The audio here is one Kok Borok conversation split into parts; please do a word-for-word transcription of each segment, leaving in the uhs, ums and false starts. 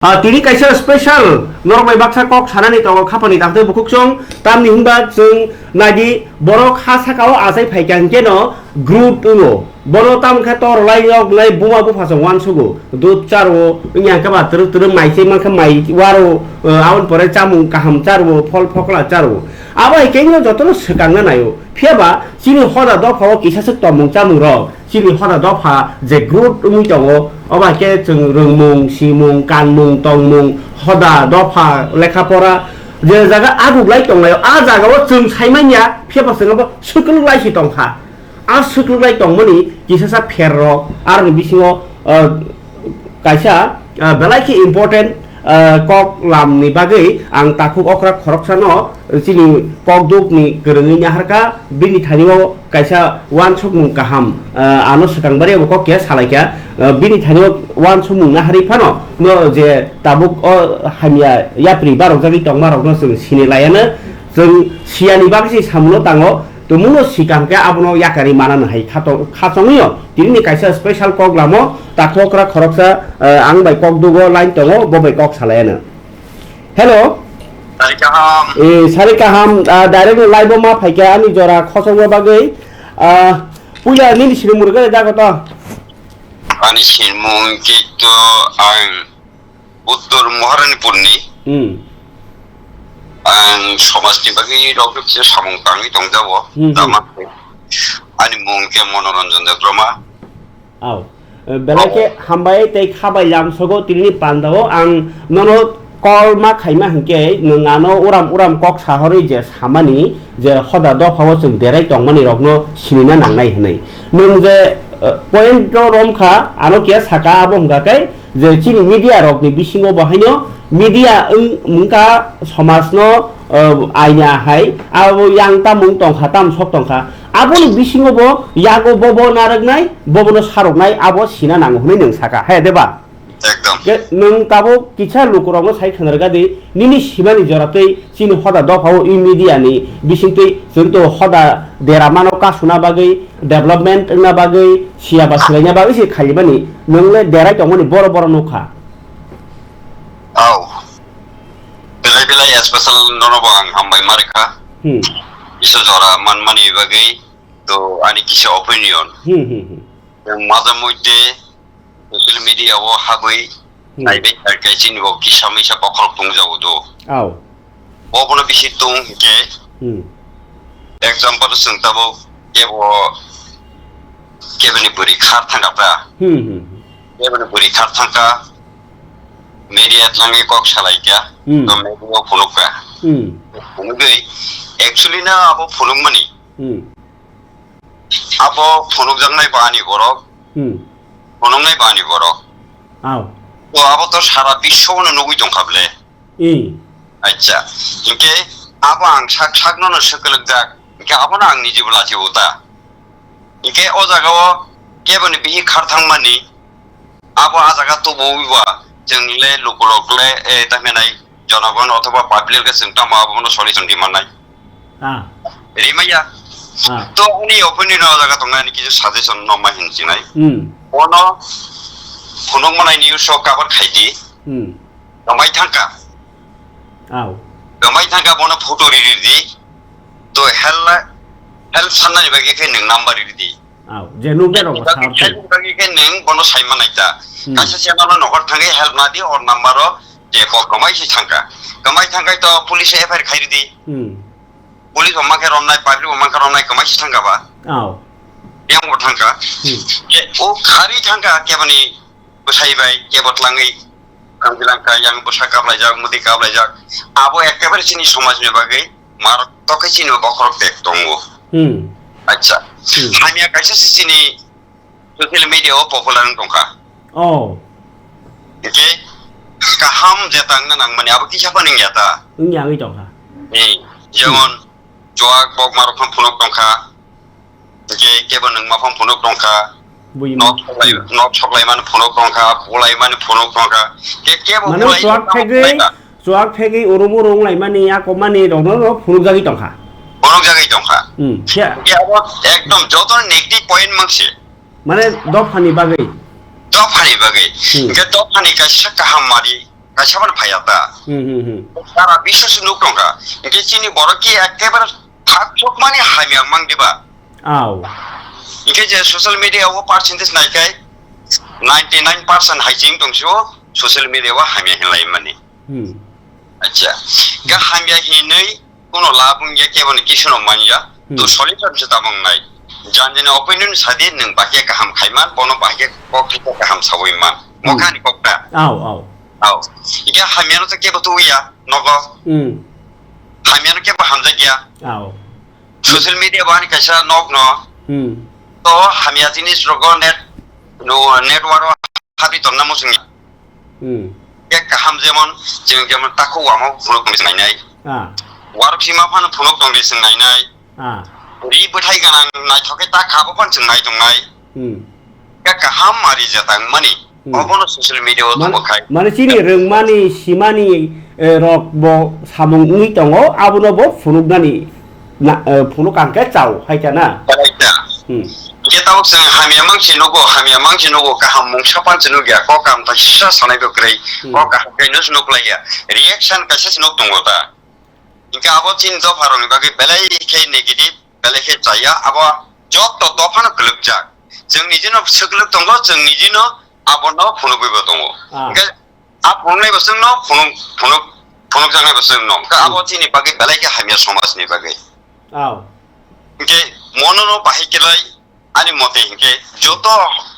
Ah, tini kaisa special norok bai baksa kok sanani tongo khapani tangtwi bukhuk chwng, tamni hwnba chwng naidi borok ha saka o achai phaikha hwnkhe no growth wngo. Bono tamo khe tor lai yok lai buma bupha chwng uansugo. Dud charo, wngya hwnkhe ba twrwk twrwk mai se mankha mai waro, eh, aboni pore chamung kaham charo, phol phokla charo. Abo hai khe no jotono swkangna naio. Phiya ba chini hoda dopha o kisa swk tongmung chamung rok. Chini hoda dopha je growth wngwi tongo, obo hai khe chwng rwngmung, simung, kanmung, tongmung, hoda dopha, lekha pora, je jaga aguklai tonglaio, a jaga o chwng sai manya, phiya ba chwng abo swkluklai si tongkha. A swkluklai tongmani kisasa pher rok, aroni bisingo, ah, kaisa, ah, belai khe important, ah, kok lamni bagwi ang takhuk okra khoroksano chini kokdukni kwrwngwi naharkha, bini thani o kaisa uansukmung kaham, ah, ano swkang bari abo kok keha salaikha, ah, bini thani o uansukmung naharwi phano no je tabuk o hamya yapri barokjagwi tongmarokno chwng sini laiano, chwng siyani bagwi se samungo tango. Tumungno sikang khe abono yakarwi manano hai khato-, khachongwio. Tinini kaisa special kok lamo, takhokra khoroksa, eh, ang bai kok dugo line tongo, bo bai kok salaiano. Hello. Sari kaham. Eh, sari kaham, ah, direct live o ma phaikha ani jora khosongma bagwi. Ah, puila nini sinimung rwgwi jago to? Ani sinimung khe to ang Uttor Maharanipurni. Hmm. Ang somajni bagwi rok kisa samung tangwi tongjago. Hmm, hmm. Tama ani mung khe Monoranjan Debbarma. Au. Eh, belai khe hambai tei khabai lamsogo tinini pandao ang nono call ma khaima hinkhe nwng ano uram uram kok sahorwi je samani je hoda dophao chwng derai tongmani rokno sinina nangnai hinwi. Nwng je, eh, point o romkha ano kiya saka abo hwnkha khe je chini media rokni bisingo bo haino media wng-, wngkha somajno, eh, aina hai abo yang tamung tongkha tam sok tongkha. Aboni bisingo bo yago bobo narwknai, bobono saroknai, abo sina nango hwnwi nwng saka, he deba? Ekdom. Ke nwng tabuk kisa lukurokno sai khanarga di, nini simani jora tei chini hoda dophao i media ni bisingtwi chwng to hoda deramano kasuna bagwi, development wngna bagwi, siya ba swlaina bagwi se khalimani, nwng le derai tongmani boro boro nukha. Au. Belai belai special nono bo ang hambai marikha. Hmm. Kisa jora manmani bagwi. To ani kisa opinion. Hmm, hmm, hmm. Yang maza moite social media o habwi Hmm. naibe kai chini bo kisa misa bokhorok tongjago do. Au. Obono bisi tong hinkhe Hmm. example chwng tabuk kebo, keboni bwrwi khar thangkha ta. Hmm, hmm, hmm. Keboni bwrwi khar thangkha media thangwi kok salaikha. Hmm. To media o phunukha. Hmm. Phunugwi actually na abo phunukmani. Hmm. Abo phunukjaknai bo ani borok, Hmm. phunuknai bo ani borok. Au. To abo to sara biswano nugwi tongkha ble. I. Acha, hinkhe abo ang sak sakno no swkwlwkjak, hinkhe abono ang nijibo lachibo ta. Hinkhe o jagao keboni bihi khar thangmani, Abo ah jaga tubuwi ba, chwng le lukulok le, eh, ta hinai jonogon othoba public le chwng tamo abono solution rimannai. Ah. Rimaya. Ah. To ani opinion o jaga tongnai ani kisu suggestion no ma hin chinai. Hmm. Ono phunuk manai ni usok cover khaidi. Hmm. Kamai thangka. Au. Kamai thangka bono photo riri di. To help, help sannani bagwi khe nwng number riri di. Au, je nukjak rok bo sa Bagi, bagi khe nwng bono sai manai ta. Hmm. Kaisa channel o nohor thangwi help na di, or number o je kok kwmai si thangka. Kwmai thangkai to police F I R khai ridi. Hmm. Police bo mankhe romnai, public bo mankhe romnai, kwmai si thangka ba. Au. Yang bo thangka. Hmm. Je o khari thangka keboni bwsai bai, kebo tlangwi thangbilangka, yang bwsa kaplaijak, mudi kaplaijak. Abo ekebare chini somajni bagwi marok tokhe chini bokhorok tek tongo. Hmm. Acha. Hmm. Hamya kaisa se chini social media o popular wng tongkha. Oh. Hingke kaham je tangna nangmani abo kisa phano wngya ta. Wngya wngwi tongkha. Hmm. Jemon chuak bok marok phano phunuk tongkha. Hingke kebo nwngma phano phunuk tongkha. Buino. Nok soklai, nok soklaimani phunuk tongkha, bulaimani phunuk tongkha. Ke, kebo Mane bulai chuak tongkha, phegwi, bulaikha. Chuak phegwi urum urum wnglaimani, akomani rokno no phunukjagwi tongkha. Phunukjagwi tongkha. Hmm, khe- Ke abo ekdom joto negative point mangse. Mane dophani bagwi. Dophani bagwi. Hmm. Hingke dophani kaisa kaham mari. kaisa phano phaiya ta. Hmm, hmm, hmm. Sara biswa se nuk tongkha. Hinkhe chini borok ki ekebare thak chukmani hamya mang diba. Au. Hinkhe je social media o percentage naikhai ninety nine percent hai ching tongsi o social media o hamya hinlai mani. Hmm. Acha. Ga hamya hinwi kuno labung ya kebo ni kisu no manya. Hmm. To solution se tabang nai. Jan jani opinion sadi nung bahya kaham khaiman, bono bahya kok thika kaham sawi man. Hmm. Mokhani kok ta. Au, au. Au. Iya hamya no to kebo tu ya, nogo. Hmm. Hamya no kebo hamjak ya. Au. Social media bo ani kaisa nok no. Hmm. To hamya jinis rogo net, no, network o habi tonna muchung. Hmm. Ek kaham jemon, jeng jemon takhuk wama phunuk tongdi swngnai nai. Ah. Warok sima phano phunuk tongdi swngnai nai. Ah. Ri bwthai ganang naithok khe ta khabo phan swngnai tongnai. Hmm. Ek kaham mari jatang mani. Hmm. Obono social media o Man-, tongbo khai. Mane chini rwngmani, simani, eh, rok bo samung wngwi tongo, abono bo phunuknani na, eh, phunuk ang khe chao, hai khe na? Belai ta. Hmm. Hingke tabuk chwng hamya mang se nugo, hamya mang se nugo, kaham mungsa phan se nugya, kok kam ta sisa sanai bo kwrwi, Hmm. kok kaham khe nus nuk laiya, reaction kaisa se nuk tongo ta. Hingke abo chini dopha rokni bagwi belai khe negative, belai khe chaya, abo joto dophano kwlwkjak. Chwng nijino swkwlwk tongo, chwng nijino abono phunugwi bo tongo. Ah. Hingke A phunuknai bo chwngno phunuk, phunuk, phunukjaknai bo chwngno. Hwnkhe abo Hmm. chini bagwi belai khe hamya somajni bagwi. Au. Hwnkhe mono no bahai khlai ani mote hwnkhe joto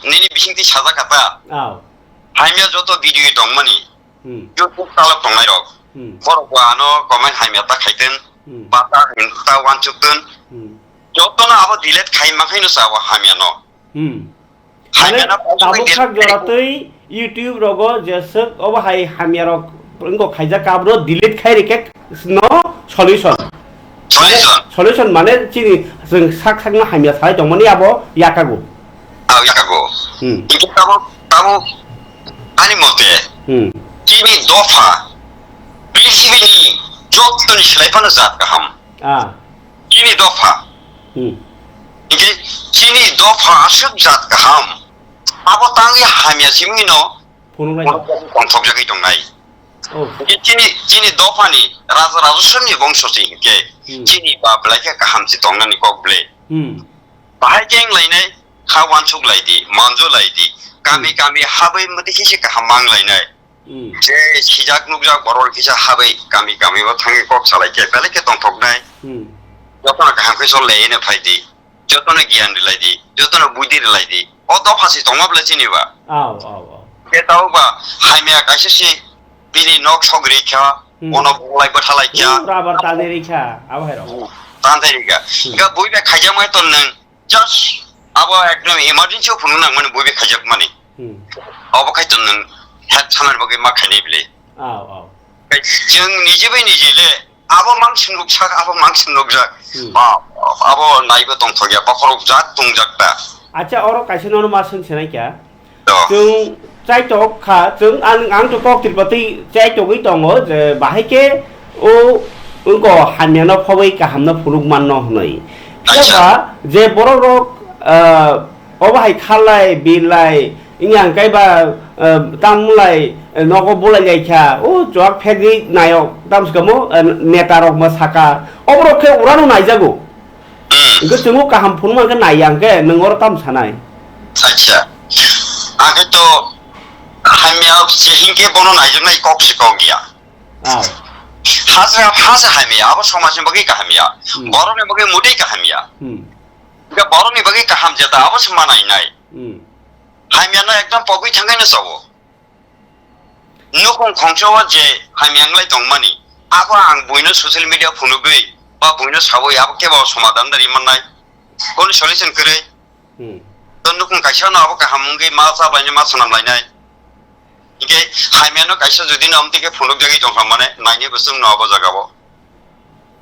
nini bisingtwi sajak kha ta. Au. Hamya joto video tongmani. Hmm. YouTube talok tongnai rok. Hmm. Borok bo ano comment hamya ta khaitwng. Hmm. Ba ta, ta wansuk tun. Hmm. Joto no abo delete khai ma khaino sa abo hamya no. Hmm. Mane hamya no tabuk sak jora twi YouTube rogo jeswk obo hai hamya rok wngkha khaijak, abro delete khai rikhe no solution. Solution. Solution mane chini chwng sak sak no hamya sai tongmani abo yakago. Abo yakago. Hmm. Hingke tabuk, tabuk ani mote Hmm. chini dopha prithibini jottoni slai phano jat kaham. Ah. Chini dopha. Hmm. Hingke chini dopha aswk jat kaham. Abo tangwi hamya simi no Phunuk lai phunuk tong. Tongthok jagwi tongnai. Oh. Hingke chini, chini dophani raja rajaswrwngni bongso se hingke Hmm. chini ba belai khe kaham se tongnani kok ble. Hmm. Bahai khe wng lainai kha wansuk lai di, manjo lai di, kami Hmm. kami habwi mwtwi khe se kaham mang lainai. Hmm. Je sijak nukjak borok kisa habai kami kami o thangwi kok salai khe belai khe tongthoknai. Hmm. Jotono kaham khe sol lei ene phai di. Jotono giyan rilai di. Jotono buidi rilai di. O dopha si tongma bwle chini ba. Au, au, au. Khe tao ba hamya kaisa si bini nok sogri kha, Hmm. bono bolai bwthalai kha. Hmm, rabar tani ri kha, abo hai rok. Hmm. Tan thai ri kha. Hmm. Ga bui be khaijak mai ton nang. Just abo ekdom emergency o phunuk nangmani bui bai khaijakmani. Hmm. Abo khai to nwng health saman bagwi ma khainai bile. Au, au. Chwng nije bai nije le abo mang sinruk sak, abo mang sinruk jak. Hmm. Ba, abo naibo tongthok ya, bokhorok jak tongjak ta. Acha, oro kaisa nono ma swng sinai kya? To. Chwng chaitok kha, chwng ang, ang to kok tirpatwi chaitogwi tongo je bahai khe o wngko hamyano phobwi kahamno phunuk manno hwnwi. Acha. Phiya ba je borok rok, ah, obo hai kharlai, birlai, wngya hwnkhe ba, ah, tamulai, eh, nogo bulai lai kha, o chuak phegwi nayok, tamsukamo, eh, neta rok ma saka, oborok khe urano naijago. Hmm. Hwnkhe chwngno kaham phunukma hwnkhe naiya hwnkhe nwng oro tamo sanai? Acha. Ang khe to hamya se hinkhe bono naijaknai kok se kok ya. Ah. Hasa, hasa hamya, abo somajni bagwi kaham ya. Hmm. Borokni bagwi mudui kaham ya. Hmm. Hwnkhe borokni bagwi kaham jeta abo se ma nainai. Hmm. Hamyano ekdom pogwi thangkhaino chao. Nukung khongsa o je hamya wnglai tongmani, abo ang buino social media phunugwi ba buino sawi abo kebo somadan da rimannai? Kunu solution kwrwi? Hmm. To nukung kaisa no abo kaham wngwi ma cha bainai, ma swnam lainai. Hingke hamya no kaisa jodi no amtwi khe phunuk jagwi tongkha mane nainai bo chwng no abo jaga o.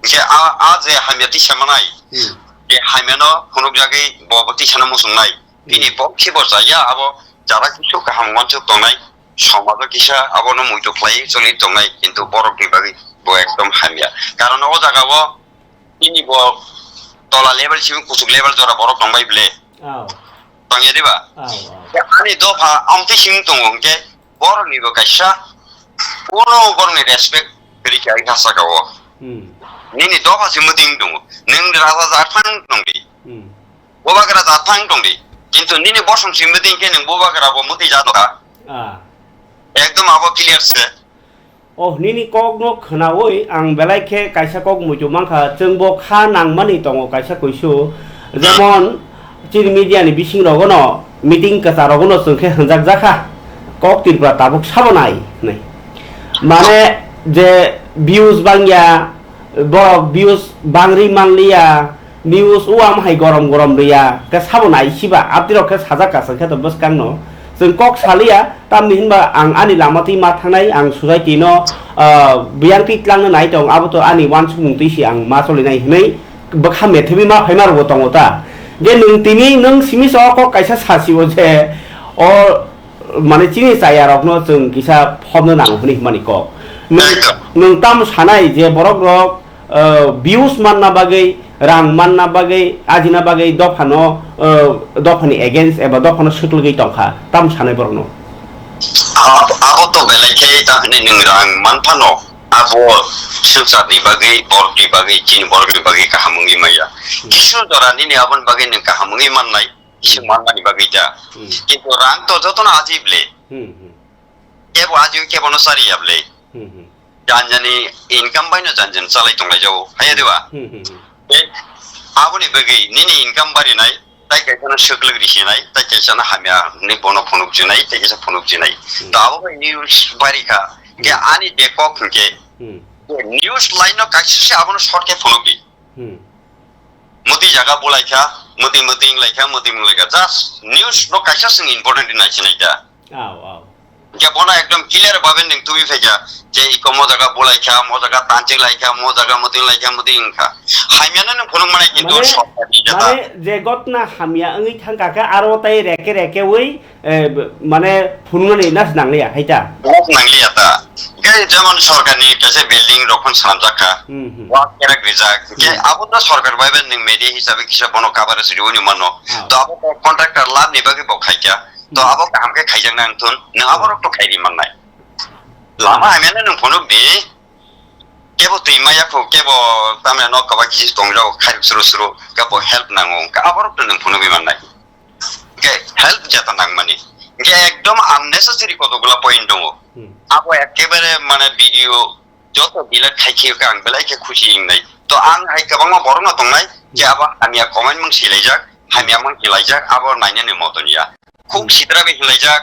Hingke a, a je hamya tisa manai, Hmm. je hamya no phunuk jagwi bo, bo tisa no muchung nai. Hmm. Bini bo khibo chaya abo jara kisu kaham wansuk tongnai, somajo kisa abono muitu khlai choli tongnai, kintu borok ni bagwi bo ekdom hamya. Karon o jaga o bini bo tola level simi kuchuk level jora borok tongbai ble. Aw. Tongya diba? Aw, aw. Ani dopha amtwi simi tongo hwnkhe borok ni bo kaisa Kuno borokni respect kwrwi khe ang kha saka o. Hmm. Nini dopha se mwtwi wng tongo. Nwng raja jathang tongdi. Hmm. Bubagra jathang tongdi. Kintu nini bosong se mwtwi khe nwng bubagra bo mwtwi jato kha. Ah. Ekdom abo clear se. Oh, nini kokno khwnawi ang belai khe kaisa kok muitu mankha, chwngbo kha nangmani tongo kaisa kuisu, jemon chini media ni bising rogono, meeting kwchar rogono chwng khe hwnjak jakha, kok Tripura tabuk sabo nai hinwi. Mane je views bangya, borok views bangri manliya, news o am hai gorom gorom riya, ke sabo nai siba, abdi rok khe sajak ka, khe to bwskang no. Chwng kok saliya, tamni hinba ang ani lama twi ma thangnai, ang society no, ah, biyang twi tlangna nai tong, abo to ani uansukmung twi si ang ma choli nai hinwi bwkha methebwi ma phaima rokbo tongo ta. Je nwng tini nwng simi so kok kaisa sasi o je, o mane chini chaya rokno chwng kisa phobno nango hwnwi hwnmani kok. Nwng, nwng tamo sanai je borok rok, uh, views manna bagwi, rang manna bagwi, ajina bagwi dophano, uh, dophani against eba dophano swklwgwi tongkha, tamo sanai borokno? Ab-, abo to belai khe ta hwnwi nwng rang man phano, abo swngcharni bagwi, borokni bagwi, chini borokni bagwi kaham wngwi maya. Hmm. Kisu jora nini aboni bagwi nwng kaham wngwi mannai, kisa Hmm. manmani bagwi ta. Hmm. Kintu rang to jotono ajib le. Hmm, hmm. Kebo ajib, kebono chari yable. Hmm, hmm. Janjani income baino janjani chalai tonglai jago. Haya diba? Hmm, hmm, hmm. Tei aboni bagwi nini income barinai, tai kaisano swklwk risinai, tai kaisano hamya hwnwi bono phunuk jinai, tai kaisa phunuk jinai. Hmm. To abo bai news bari kha. Ke Hmm. ani je kok hwnkhe, Hmm. je news line no kaisa se abono short khe phunuk di. Hmm. Mwtwi jaga bulaikha, mwtwi mwtwi wnglaikha, mwtwi wnglaikha. Just news no kaisa chwng important hinwi naisinai da. Aw, aw. Hwnkhe bono ekdom clear babe nwng tubui phaikha je iko mo jaga bulaikha, mo jaga tanchik laikha, mo jaga mwtwi wnglaikha, mwtwi wngkha. Hamyano nwng phunuk manai kintu Mane, sorkarni jata. mane je gotna hamya wngwi thangkha khe aro tai reke reke wi eh, b-, mane phunuknani nas nangliya, hai ta? Nas nangliya ta. Hwnkhe jemon sorkarni kaisa building rok phano swnamjak kha. Hmm, hmm. Wak kerak rijak. Hwnkhe Hmm. abo to sorkar bai bai nwng media hisabe kisa bono coverage riwi ni mano. Ah. To abo to contractor labni bagwi bo khaikha. To Hmm. abo kaham khe khaijaknai wngthun. Nwng Ah. aborok to khairi mannai. Lama Ah. hamyano nwng phunuk di. Kebo twi maya kho, kebo tamni nok kwbang kisi tongjak khairok suru suru. Kebo help nango. Hwnkhe aborok to nwng phunugwi mannai. Hwnkhe help jeta nangmani. Hwnkhe ekdom unnecessary kotokgwla point tongo. Hmm. Abo ekebare mane video joto delete khai khiyokha ang belai khe khusi wngnai. To ang hai kwbangma borokno tongnai je Hmm. abo hamya comment mung silaijak, Hmm. hamya mung silaijak, abo nainani moton ya. Khuk Hmm. sitra bai hinlaijak,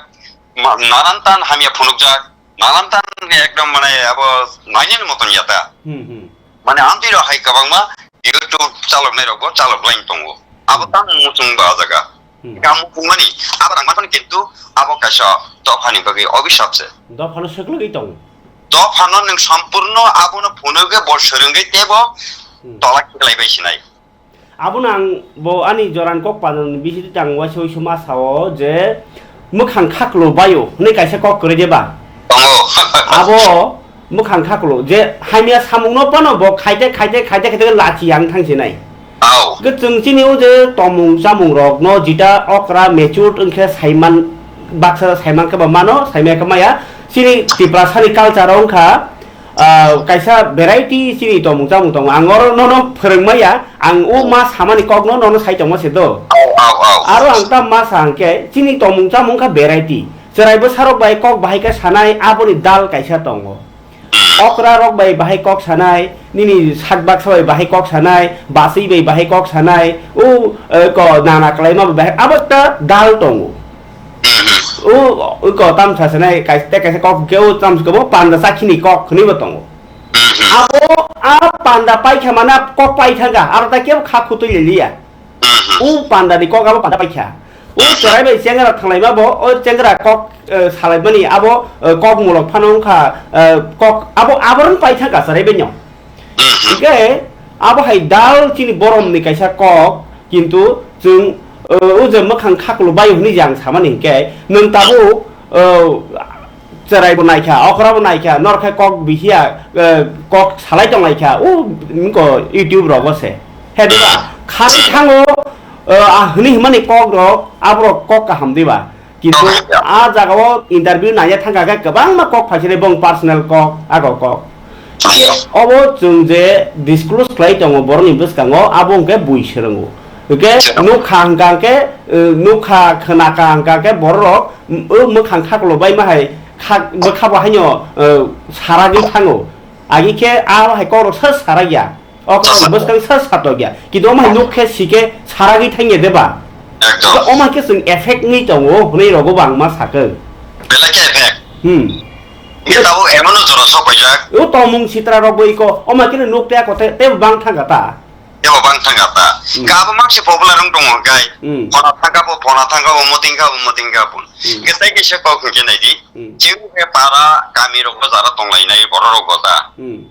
ma-, nanan tan hamya phunukjak, nanan tan ekdom mane abo nainani moton ya ta. Hmm, hmm. Mane amtwi rok hai kwbangma YouTube chaloknai rokbo chalok lain tongo. Abo Hmm. tamo muchung ba jaga. Hmm. Kamu mani abo rang mani kintu abo kaisa dophani bagwi obisap se. Dophano swklwgwi tongo. Dophano nwng sampurno abono phunugwi bo swrwngwi tebo Hmm. tola khiklai bai sinai. Abono ang bo ani joran kok panani bisingtwi ang waisa waisa ma sao je mwkhang khaklo baio hwnwi kaisa kok kwrwi de ba? Tongo. Abo mwkhang khaklo je hamya samungno phano bo khaite, khaite, khaite, khaite lachi yang thangsinai. Au. Hwnkhe chwng chini o je tomung chamung rokno jita okra matured wngkhe saiman baksa saiman khe ba mano, saimaya khe maya. Chini Tiprasani culture o wngkha, ah, kaisa variety chini tomung chamung tongo. Ang oro nono phwrwng maya, ang o ma samani kokno nono sai tongma se do. Au, au, au. Aro ang ta ma sa hwnkhe chini tomung chamung kha variety. Chwrai bwsarok bai kok bahai khe sanai, aboni dal kaisa tongo. Okra rok bai bahai kok sanai, nini sak baksa bai bahai kok sanai, basui bai bahai kok sanai, o, eh, ko nana kwlaima bai bahai, abo ta dal tongo. O, o ko tamsa sanai, kai-, tei kaisa kok hwnkhe o tamsa khe bo panda chakhini kok hwnwi bo tongo. Abo a panda paikha mane kok pai thangkha, aro ta kebo kha khutui liya. O panda ni kok abo panda paikha. O chwrai bai chengra thanglaima bo, o chengra kok, eh, salaimani abo, eh, kok mulok phano wngkha, eh, kok abo, aborok pai thangkha chwrai bai no. Hwnkhe abo hai dal chini borom ni kaisa kok, kintu chwng, eh, o je mwkhang khaklo bai hwnwi je ang samani hwnkhe, nwng tabuk, eh, chwrai bo naikha, okra bo naikha, norok khe kok bihia, eh, kok salai tonglaikha, o, wngko YouTube rogo se. He diba? Khani thango, eh, a hwnwi hwnmani kok rok, aborok kok kaham diba? Kintu a jagao interview naiya thangkha khe kwbangma kok phaisinai bong personal kok, ago kok. Obo chwng je disclose khlai tongo borokni bwskango, abo hwnkhe bui swrwngo. Hwnkhe nukha hwnkha hwnkhe, eh, nukha khwnakha hwnkha hwnkhe bororok, mm, o mwkhang khaklo bai ma hai khak-, bwkhabo haino, eh, saragwi thango. Agi khe a hai kokrok sa saragya. O kokrok bwskang sa satokya. Kintu omo hai nuk khe si khe saragwi thangya de ba? Ekdom. Omo hai khe chwng effect wngwi tongo hwnwi rogo bo ang ma sakhe. Belai khe effect. Hmm. Ye tabuk emono jora sok paijak. O tongmung sitra rok bo iko, omo hai khe nuk te ako te, tebo bang thangka ta. Tebo bang thangka ta. Hmm. Kabo makse popular wng tongo kai. Hmm. Phona thangka bo, phona thangka bo, moting ka bo, moting ka bo. Hmm. Ke tai kisa kok hwnkhe nai di. Hmm. Chini khe para kami rok bo jara tonglai nai borok rok bo ta. Hmm.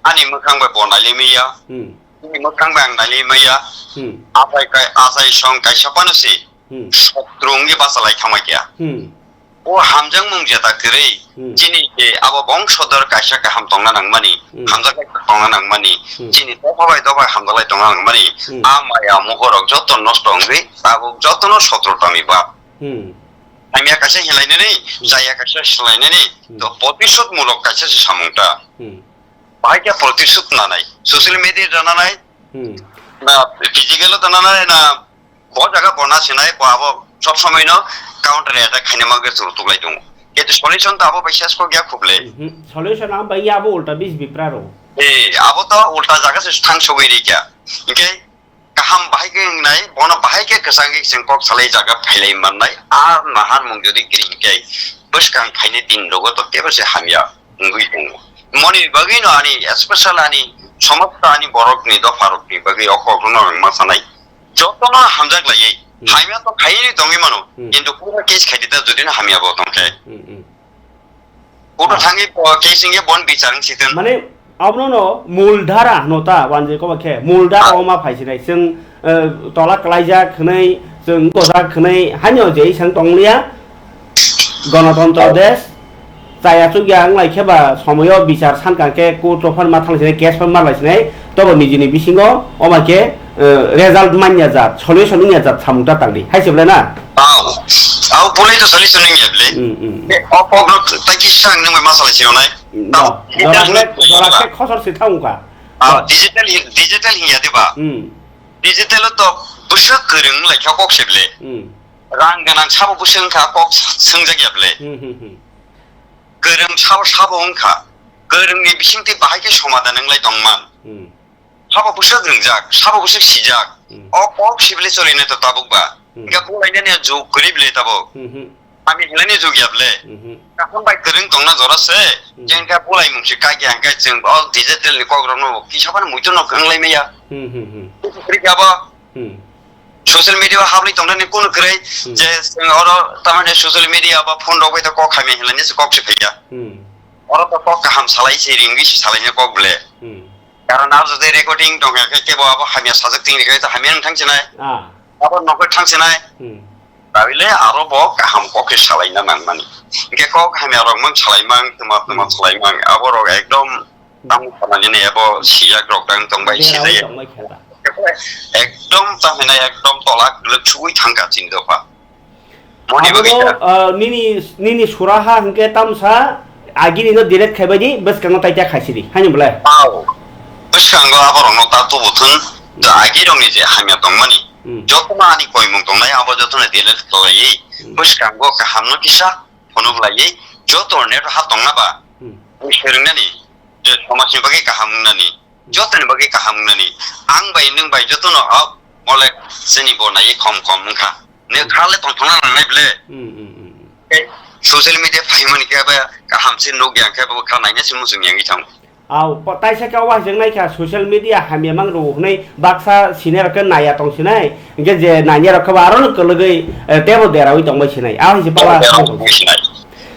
Ani mwkhang bai bo nailai maya. Hmm. Ani mwkhang bai ang nailai maya. Hmm. Achai kai, achai song kaisa phano se. Hmm. Sotro wngwi bachalai thangma kya. Hmm. O hamjakmung jeta kwrwi. Hmm. Chini je abo bongsodor kaisa kaham tongna nangmani. Hmm. Hamjak tongna nangmani. Hmm. Chini dopha bai dopha hamjaklai tongna nangmani. Hmm. A maya muhorok joto nosto wngwi tabuk jotono sotro tangwi ba. Hmm. Hamya kaisa hinlainani, hmm, chaya kaisa swlainani. Hmm. To protishodmulok kaisa se samung ta. Hmm. Bahai khe protishut nanai. Social media da nanai. Hmm. Na physical da nanai na bo jaga bo na sinai bo abo sob somoi no counter attack khaina ma ge churu tuklai tongo. Kintu solution ta abo bai ses ko gya khuble. Mhm. Solution am bai abo ulta bis bipra ro. Eh, abo to ulta jaga se thang sogwi ri kya. Hingke kaham bahai khe wngnai, bono bahai khe kwchangwi chwng kok salai jaga phailai mannai, a naharmung jodi kiring khe bwskang phainai din rogo to tebo se hamya wngwi tongo. Moni bagwi no ani special ani somosto ani borok ni dopha rok ni bagwi o kok no ang ma sanai. Joto no hamjak laiwi, hmm, hamya to khaini tongwi mano, hmm, kintu pura case khaidi ta jodi no hamya bo tong khe. Hmm, hmm. Kotor thangwi, o, case wngya bon bichar wng situng. Mane, abono no mul dhara hwno ta, wanjwi koba khe, mul dhara, ah, o ma phai sinai. Chwng, eh, tola klaijak hwnwi, chwng gojak hwnwi, haino je isang tong liya, gonotontro, oh, desh, chaya chukya wng lai khe ba, somoyo bichar sankha khe, court o phan ma thang sinai, case phan ma lai sinai, tobo nijini bisingo, o ma khe, eh, result manya jat, solution wngya jat samung ta tangdi. Hai se belai na? Au. Au, bolai to solution wngya belai. Hmm, hmm. Be, o pogno tai kisa ang nang ma salai se onai. Hmm, tamo no. Digital jora khe, jora khe khosor se thang kha. Au, no, digital hi-, digital hinya diba? Hmm. Digital to bwswk kwrwng lai kha kok se belai. Hmm. Rang ganang sabo bwswk wng kha kok s-, swngjak ya belai. Hmm, hmm, hmm. Kwrwng sabo, sabo wng kha. Kwrwngni bisingtwi bahai khe somadan wng lai tong man. Hmm. Sabo bwswk rwngjak, sabo bwswk sijak. Hmm. O kok sibili choli nai to tabuk ba. Hmm. Hingke bulainani jug kwrwi bili tabuk. Hmm, hmm. Ami hinlaini jug ya bile. Hmm, hmm. Kaham bai kwrwng tongna jora se. Hmm. Jengke bulaimung se kagya hingke chwng o digital ni kok rokno kisa phano muitu no wng lai maya. Hmm, hmm, hmm. Kwrwi khe abo. Hmm. Social media o habli tongnani kunu kwrwi, hmm, je chwng oro tamani social media ba phone rok bai to kok hamya hinlaini se kok se phaiya. Hmm. Oro to kok kaham salai se ringwi se salaini kok bile. Hmm. Karon aro jodi recording tong khe kebo abo hamya sajak ting khe to hamya wng thang sinai. Ah. Abo nokhe thang sinai. Hmm. Tabile aro bo kaham kok khe salaina nangmani. Hingke kok hamya rok mang salai mang, tuma tuma, hmm, salai mang. Abo rok ekdom, hmm, tamo khamani ne abo sijak rok dang tong bai sijaya. Tong bai khe ta. Ekdom tamhinai ekdom tola glwk sugui thangkha chini dopha. Moni bagwi abono, ta. Ah, nini, nini suraha hingke tamsa agini no delete khaibai di, bwskango taita khaisidi. Haino belai? Au. Bwskango aborokno ta tubu thun, hmm, to agirokni je hamya tongmani. Hmm. Jotono ani koimung tongnai, abo jotono delete khlaiwi. Hmm. Bwskango kahamno kisa phunuk laiwi, joto net ha tongna ba. Hmm. Bwswrwngnani, je somajni bagwi kaham wngnani. Jotoni bagwi kaham wngnani. Ang bai nwng bai jotono hok mole chini bo naiwi khom khom wngkha. Nwng kha le tongthokna nangnai ble. Hmm, hmm, hmm, hmm. Tei social media phaimani khe ba kaham se nuk yang khe bo kha naina se muchung yangwi thango. Au, po-, taisa khe o waisajak nai kha social media hamya mang rw hwnwi baksa senior rok khe naiya tong sinai. Hingke je naiya rok khe bo aro no kwlwgwi, eh, tebo deraui tong bai sinai. A hai se pala. Tebo deraui tong sinai.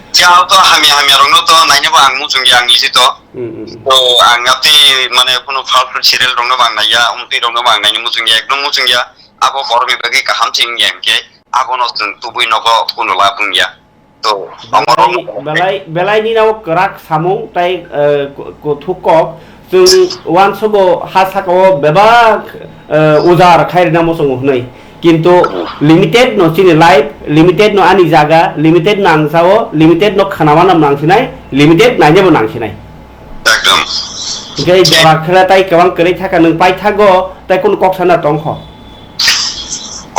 Je ang to hamya hamya rokno to naina bo ang muchung ya ang isi to. Hmm, hmm, hmm. To ang atwi mane kunu faltu serial rokno bo ang naiya, umtwi rokno bo ang naina muchung ya, ekdom muchung ya. Abo borokni bagwi kaham se wngya hwnkhe abono chwng tubui nogo kunu lab wngya. To belai, belai, belai nini o kwrak samung tai, eh, ku-, kuthuk kok. Chwng uansugo ha saka o bebak, eh, ujar khai rina muchungo hwnwi. Kintu limited no chini life, limited no ani jaga, limited no ang sao, limited no khanawa no nang sinai, limited nainebo nang sinai. Ekdom. Hingke jora khela tai kwbang kwrwi thaka nwng pai thago, tai kunu kok sana tongkho.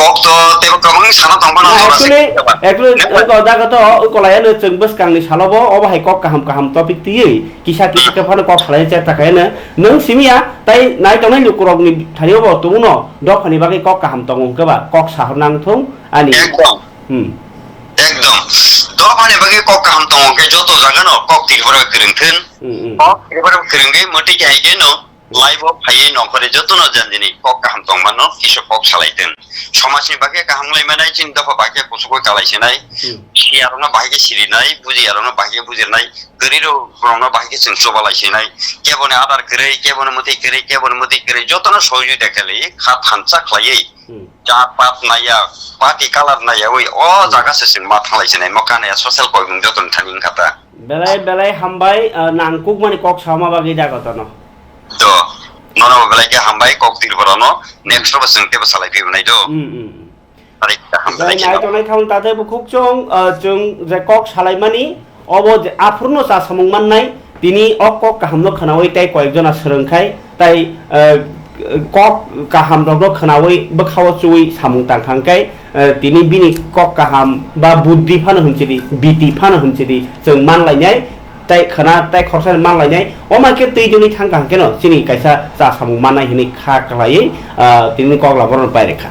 Kok to tebo kwbang sana tongphano. Na, jora se actually, kaba. Actually, Nebo. Oi ko jaga to, oi kolai ano chwng bwskang ni salo bo, obo hai kok kaham kaham topic twiwi, kisa kisa khe phano kok salai chesta khaino, nwng simiya, tai nai tongnai lukurok ni thani obo tumuno, dophani bagwi kok kaham tongo hwnkhe ba, kok sahor nang thung, ani. Ekdom. Hmm. Ekdom. Dophani bagwi kok kaham tongo hwnkhe joto jaga no kok Tripura kwrwng thun. Hmm, hmm. Kok Tripura kwrwngwi mwtwi khe hai khe no. Live o phaiwi nongkhorwi jotono jandini kok kaham tongmano kisa kok salai tong. Somajni bagwi kaham wnglaimani chini dopha bahai khe kuchukwi kalai sinai. Hmm. Siyarokno bahai khe sirinai, bujiyarokno bahai khe bujirnai, kwrwirokno bahai khe chwng chubalai sinai. Keboni adar kwrwi, keboni mwtwi kwrwi, keboni mwtwi kwrwi jotono sohojogita khlaiwi kha thansa khlaiwi. Hmm. Jat pat naiya, party color naiyawi o jaga se chwng ma thanglai sinai, mo kanaya social kok nwng jotono thani wngkha ta. Belai belai hambai, ah, nangkukmani kok sama bagwi jaga tono. Do, nono bo belai khe hambai kok Tripura no, next ro bo chwng tebo salai phi nai do. Hmm, hmm. Belai khe hambai Belai khe nai no. Tongnai thang ta tei bukhuk chwng, ah, chwng je kok salaimani, obo je aphurno cha samung mannai, tini o kok kahamno khwnawi tei koyekjona swrwngkhai, tai, ah, kok kahamrokno khwnawi bwkhao chuwi samung tangkha hwnkhe, ah, tini bini kok kaham ba buddhi phano hwnchidi, biti phano hwnchidi chwng manlainai, tai khwna tai khorsa manlainai, omo khe twi dwngwi thangkha hwnkhe no chini kaisa cha samung mannai hwnwi kha kwlaiwi, ah, tini kok laborokno pai rwkha.